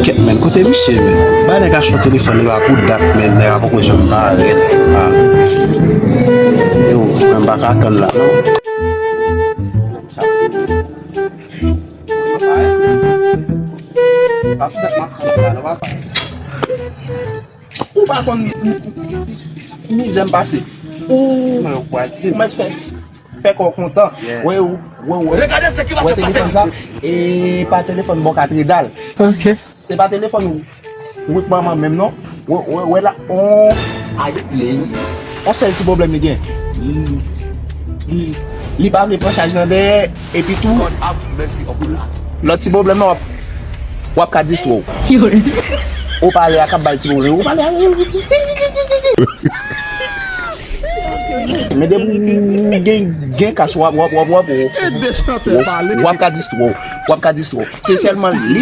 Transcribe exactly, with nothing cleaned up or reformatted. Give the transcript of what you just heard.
Kèt, men, kote misye, men? Ba nèg achte yon telefòn, li pa pou dat, men, nèg la poko janm parèt. Ah. Yo, mwen pa ka tann la, non. Ou pa konn mizè m pase. Ou mèt fè, fè kò w kontan. Wè, wè, wè, wè telefòn sa. E pa telefòn bò katredal. Se pa telefòn ou, ou manman menm non. Wè, wè, wè la, on, on sèl ti pwoblèm li gen. Li pa vle pran chaj nan dèyè, epi tou, lòt ti pwoblèm nan, w ap, w ap ka distwè w. Ou pale a k ap bay ti pwoblèm. Ou pale a. Men depi w gen, gen kas, w ap, w ap, w ap, w ap, w ap ka distwè w. W ap ka distwè w. Se sèlman li